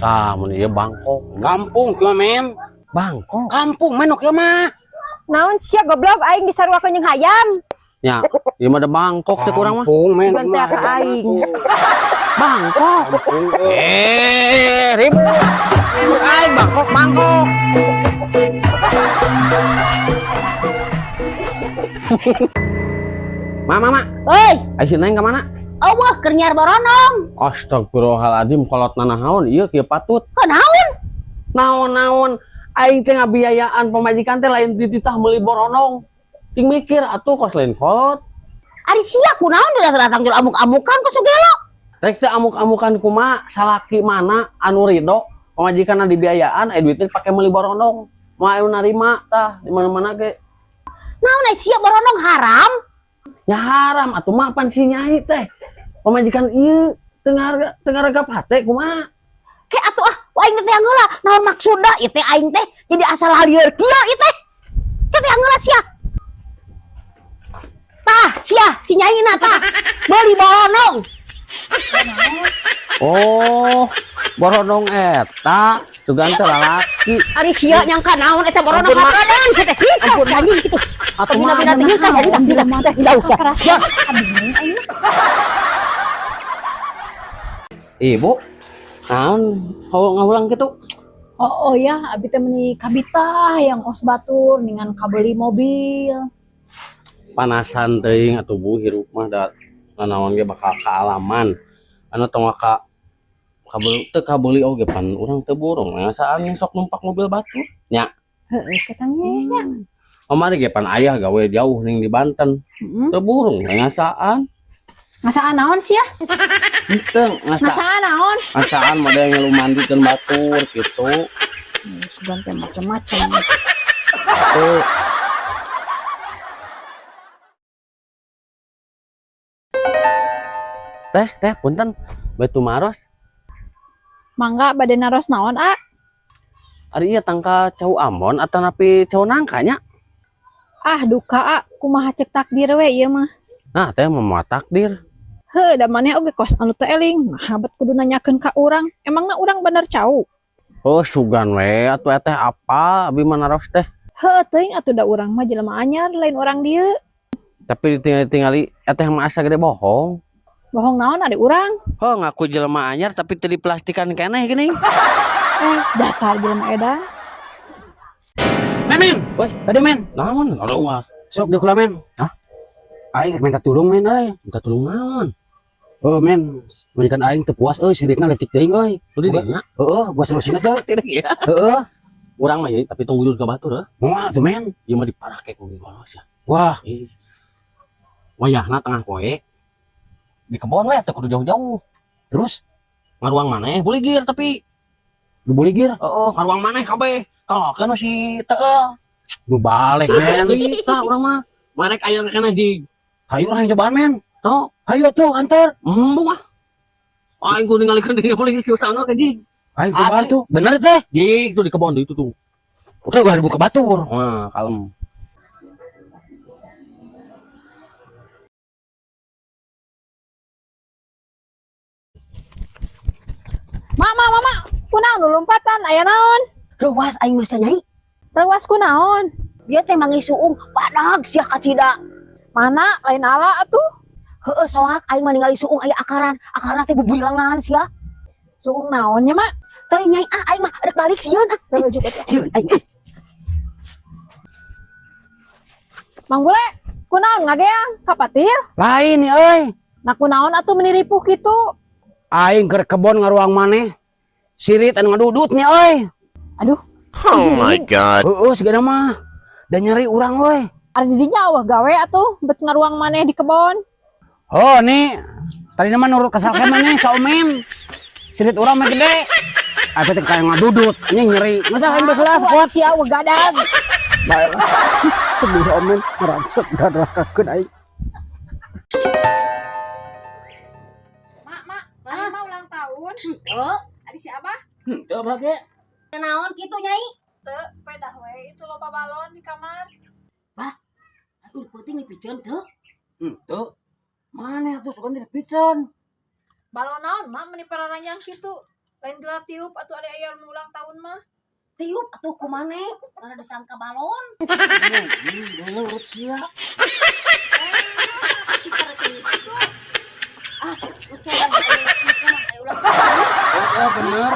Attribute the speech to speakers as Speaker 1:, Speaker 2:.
Speaker 1: Tah, mun ieu Bangkok.
Speaker 2: Kampung kieu men.
Speaker 1: Bangkok.
Speaker 2: Kampung men kieu mah.
Speaker 3: Naon sia goblok aing disaruakeun jeung hayam.
Speaker 1: Nya, ieu mah da Bangkok cek urang mah.
Speaker 2: Kampung men.
Speaker 3: Bukan teh ka aing.
Speaker 1: Bangkok. Eh, ribut. Ribut aing Bangkok, Bangkok. Ma, ma, ma.
Speaker 4: Oi,
Speaker 1: Ai si Neng ka mana?
Speaker 4: eueuh keur nyiar boronong.
Speaker 1: Astagfirullahaladzim, kolot nanahaon ieu kieu patut.
Speaker 4: Kunaon?
Speaker 1: Naon-naon aing teh ngabiayaan pamajikan teh lain dititah meuli boronong. Cing mikir atuh kos lain kolot.
Speaker 4: Ari sia kunaon datang jual amuk-amukan kos gelo.
Speaker 1: Rek teh amuk-amukan kumaha salaki mana anu ridho pamajikanna dibiayaan aya duitnya dipake meuli boronong. Moal anu narima tah di mana-mana ge.
Speaker 4: Naon ai sia boronong haram?
Speaker 1: Nya haram atuh mah pan si nyai teh. Pamajikan ieu teu ngaregap hate kumaha?
Speaker 4: Ke atuh ah, aing teh heula naon maksudna ieu teh aing teh jadi asal halieur kieu ieu teh. Ke teh heula sia. Tah, sia si nyaina tah. Meuli boronong.
Speaker 1: Oh, boronong eta tugan teh lalaki.
Speaker 4: Ari sia nyangka naon eta boronong
Speaker 1: Ampun, Mak.
Speaker 4: hakanan sia teh. Ampun anjing kitu.
Speaker 1: Atuh mah
Speaker 4: Bina-bina teh hingkas anjing tah tah jauh sia. Ya.
Speaker 1: Ibu, naon ngahulang kitu?
Speaker 5: Oh, oh ya, abi teh meuni kabita yang kos batur ningan kabeli mobil.
Speaker 1: Panasan teuing atuh Bu hirup mah da nanaon ge bakal kaalaman. Anu tong ka kabeli teu kabeli oge pan urang teu burung ngasaan sok numpak mobil batur nya.
Speaker 5: Heeh, ketangnya nya.
Speaker 1: Kamari ge pan ayah gawe jauh ning di Banten.
Speaker 5: Heeh.
Speaker 1: Teu burung ngasaan.
Speaker 5: Ngasaan naon sia?
Speaker 1: Henteu ngasa
Speaker 5: Ngasaan naon?
Speaker 1: ngasaan model ngelu mandikeun batur kitu.
Speaker 5: Sugan teh macem-macem.
Speaker 1: Tuh. Teh, teh punten batu maros.
Speaker 5: Mangga bade naros naon, A?
Speaker 1: Ari ieu tangka cau Ambon atau napi cau nangka nya?
Speaker 5: Ah, duka, A, kumaha cek takdir we ieu mah.
Speaker 1: Nah, teh mah takdir.
Speaker 5: Heuh, da maneh oge kos anu teu eling. Nah, bet kudu nanyakeun ka urang. Emangna urang bener cau?
Speaker 1: Oh, sugan we atuh teh apa abi mah naros teh.
Speaker 5: Heuh, teuing atuh da urang mah jelema anyar lain urang dieu.
Speaker 1: Tapi ditinggali-tingali teh mah asa gede bohong.
Speaker 5: Bohong naon ari urang?
Speaker 1: Oh, ngaku jelema anyar tapi teu diplastikan keneh geuning.
Speaker 5: Eh, dasar jelema edan.
Speaker 2: Men, men.
Speaker 1: Woi,
Speaker 2: Tadi men.
Speaker 1: naon? Aduh,
Speaker 2: Sok dieu kula men.
Speaker 1: Hah?
Speaker 2: Aing rek minta tulung men euy.
Speaker 1: Minta tulung naon?
Speaker 2: Oh men, majikan aing teu puas euy, sirikna leutik teuing euy.
Speaker 1: Tuh di dinya.
Speaker 2: Heeh, gua solusina teu.
Speaker 1: Tidak ya.
Speaker 2: Heeh.
Speaker 1: Urang mah ieu tapi tong wujud ka batur heuh.
Speaker 2: Moal tuh men.
Speaker 1: Ieu mah diparake ku golos ya.
Speaker 2: Wah,
Speaker 1: Ih. Wayahna tengah poe. Di kebon we teu kudu jauh-jauh.
Speaker 2: Terus
Speaker 1: Ngaruang maneh buligir tapi
Speaker 2: buligir.
Speaker 1: heeh, ngaruang maneh kabeh. Tolokeun si teueuh.
Speaker 2: Nu balik men.
Speaker 1: Tah urang mah. Marek aya keneh di
Speaker 2: Hayu urang cobaan men.
Speaker 1: Tok.
Speaker 2: Hayu atuh antar.
Speaker 1: Embung ah. Aing kudu ningalikeun di buligir si Usano ke jig.
Speaker 2: Aing cobaan tuh. Bener teh.
Speaker 1: Jig tuh di kebon itu tuh.
Speaker 2: Udah gua ribut ke batur.
Speaker 1: Wah, kalem.
Speaker 5: Mama, mama, kunaon nu lompatan aya naon?
Speaker 4: Reuwas aing mah nyai.
Speaker 5: Reuwas kunaon?
Speaker 4: Dia teh mangi suung badag sia kacida.
Speaker 5: Mana lain ala atuh?
Speaker 4: Heeh, soak aing mah ningali suung aya akaran. Akarna teh bubuilangan sia.
Speaker 5: Suung naon nya, Mak?
Speaker 4: Teh nyai ah aing mah rek balik sieun ah. Sieun aing.
Speaker 5: Mang Bule, kunaon ngageang? Kapatil?
Speaker 2: Lain nih euy.
Speaker 5: Nah kunaon atuh meuni ripuh kitu?
Speaker 2: Aing keur kebon ngaruang maneh. Sirit anu ngadudut nih euy.
Speaker 5: Aduh.
Speaker 6: Oh my god.
Speaker 2: Heeh, sigana mah. Dan nyeri urang euy.
Speaker 5: Ari di dinya eueuh gawe atuh bet ngaruang maneh di kebon.
Speaker 2: Oh, nih. Tadi mah nurut kesal ke maneh saomen. Sirit urang mah gede. Apa teh kayak ngadudut, anjing nyeri. Masa aing baheula kuat.
Speaker 5: Sia eueuh gadag.
Speaker 2: Baiklah. Sedih omen merangsek dan rakakeun aing.
Speaker 5: Mak, mak, aing mah ulang tahun.
Speaker 4: Henteu.
Speaker 5: Ari si Abah?
Speaker 2: Henteu bage.
Speaker 4: Naon kitu nyai?
Speaker 5: Teu, pedah we itu loba balon di kamar.
Speaker 4: Bah, atuh penting dipiceun teu.
Speaker 2: Henteu. Mana atuh sugan dipiceun?
Speaker 5: Balon naon, mak meni pararanjang kitu.
Speaker 7: Lain geura tiup atuh ari aya nu ulang tahun mah.
Speaker 4: Tiup atuh ku maneh, karena disangka balon.
Speaker 2: Nurut sia.
Speaker 4: Ah, oke. Ulang tahun.
Speaker 2: Oh, bener.